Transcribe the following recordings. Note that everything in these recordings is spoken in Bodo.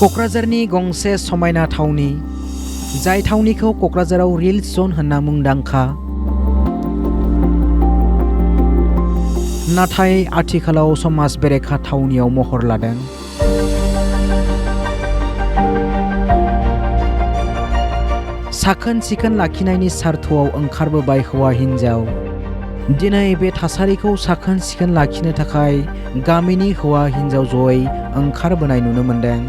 क'क्राझारनि गंसे समायना थावनि जाय थावनिखौ क'क्राझाराव रिल्स जन होनना मुंदांखा नाथाय आथिखालाव समाज बेरेखा थावनियाव महर लादों। साखोन सिखोन लाखिनायनि सार्थआव ओंखारबोबाय हौवा हिन्जाव। दिनै बे थासारिखौ साखोन सिखोन लाखिनो थाखाय गामिनि हौवा हिन्जाव जयै ओंखारबोनाय नुनो मोनदों।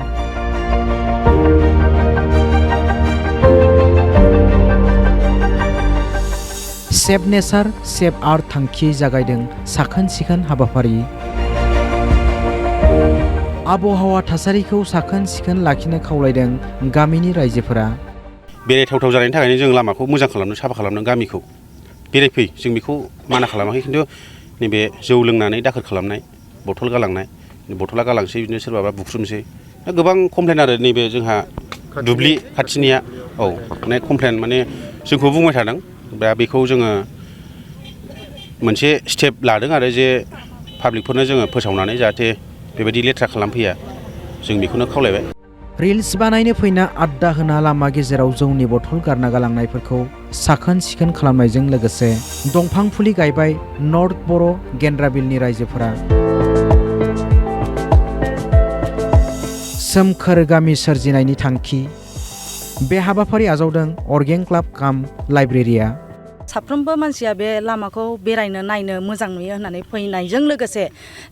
सेभ नेचार सेभ आर्थ थांखि जागायदों साखोन सिखोन हाबाफारि। आबहावा थासारिखौ साखोन सिखोन लाखिनो खावलायदों गामिनि रायजोफोरा। बेरायथावथाव जानायनि थाखायनो जों लामाखौ मोजां खालामनो साफा खालामनो गामिखौ बेरायफै जों बेखौ माना खालामाखै, खिन्थु नैबे जौ लोंनानै दाखोर खालामनाय, बथल गालांनाय, बथला गालांसै बिदिनो सोरबाबा बुख्रुमसै, गोबां कमप्लेन आरो नैबे जोंहा दुब्लि खाथिनिया अनेक कमप्लेन माने जोंखौ बुंबाय थादों। दा बेखौ जोङो मोनसे स्टेप लादों आरो जे पाब्लिकफोरनो जोङो फोसावनानै जाहाथे बेबायदि लेथ्रा खालामफैया, जों बेखौनो खावलायबाय। रिल्स बानायनो फैना आड्डा होना लामा गेजेराव जौनि बथल गारना गालांनायफोरखौ साखोन सिखोन खालामनायजों लोगोसे दंफां फुलि गायबाय नर्थ बर' गेन्द्राबिलनि रायजोफोरा। सोमखोर गामि सोरजिनायनि थांखि बे हाबाफारि आजावदों अर्गें क्लाब काम लाइब्रेरिया। साफ्रोमबो मानसिया बे लामाखौ बेरायनो नायनो मोजां नुयो होननानै फैनायजों लोगोसे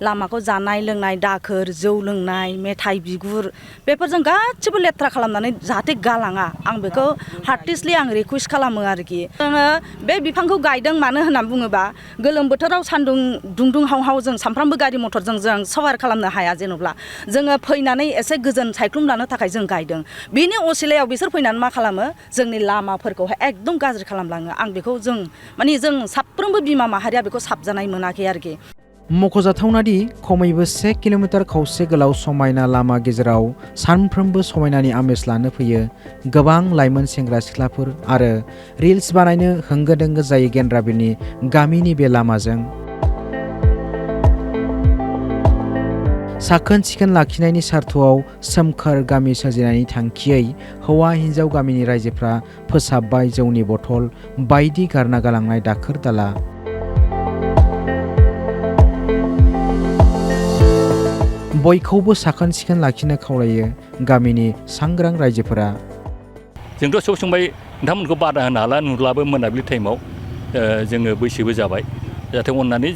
लामाखौ जानाय लोंनाय दाखोर जौ लोंनाय मेथाइ बिगुर बेफोरजों गासिबो लेथ्रा खालामनानै जाहाथे गालाङा, आं बेखौ हार्टिस्टलि आं रिकुवेस्ट खालामो आरोखि। जोङो बे बिफांखौ गायदों मानो होननानै बुङोबा गोलोम बोथोराव सान्दुं दुंदुं हाव जों सामफ्रामबो गारि मटरजों जों सावार खालामनो हाया, जेन'ब्ला जोङो फैनानै एसे गोजोन सायख्लुम लानो थाखाय जों गायदों। बेनि असिलायाव बिसोर फैनानै मा खालामो, जोंनि लामाफोरखौहाय एकदम गाज्रि खालामलाङो। आं बेखौ जों साफ्रोमबो बिमा माहारिया बेखौ साबजानाय मोनाखै आरोखि। मख'जाथावनादि खमैबो 1 किल'मिटार खावसे गोलाव समायना लामा गेजेराव सानफ्रोमबो समायनानि आमेज लानो फैयो गोबां लाइमोन सेंग्रा सिख्लाफोर आरो रिल्स बानायनो होंगो दोंगो जायो गेन्द्राबिलनि गामिनि बे लामाजों। साखोन सिखोन लाखिनायनि सार्थआव सोमखोर गामि सोरजिनायनि थांखियै हौवा हिन्जाव गामिनि रायजोफ्रा फोसाबबाय जौनि बथल बायदि गारना गालांनाय दाखोर दाला। बयखौबो साखोन सिखोन लाखिनो खावलायो गामिनि सांग्रां रायजोफोरा। जोंथ' सब समाय नोंथांमोनखौ बादा होनो हाला, नुब्लाबो मोनाबिलि टाइमाव जोङो बैसोबो जाबाय, जाहाथे अननानै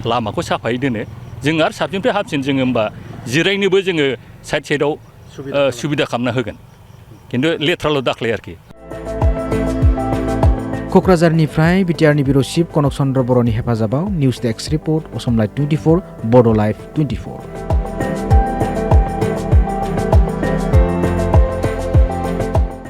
लामाखौ साफायै दोनो। जों आरो साबसिननिफ्राय हामसिन जोङो होमबा जिरायनोबो जोङो साइडआव सुबिदा खालामना होगोन, खिन्थु लेथ्राल' दाख्लै आरोखि। क'क्राझारनिफ्राय बिटिआरनि बिउर' चिफ कनक चन्द्र बर'नि हेफाजाबाव news desk report Assam live 24 बड' लाइभ 24।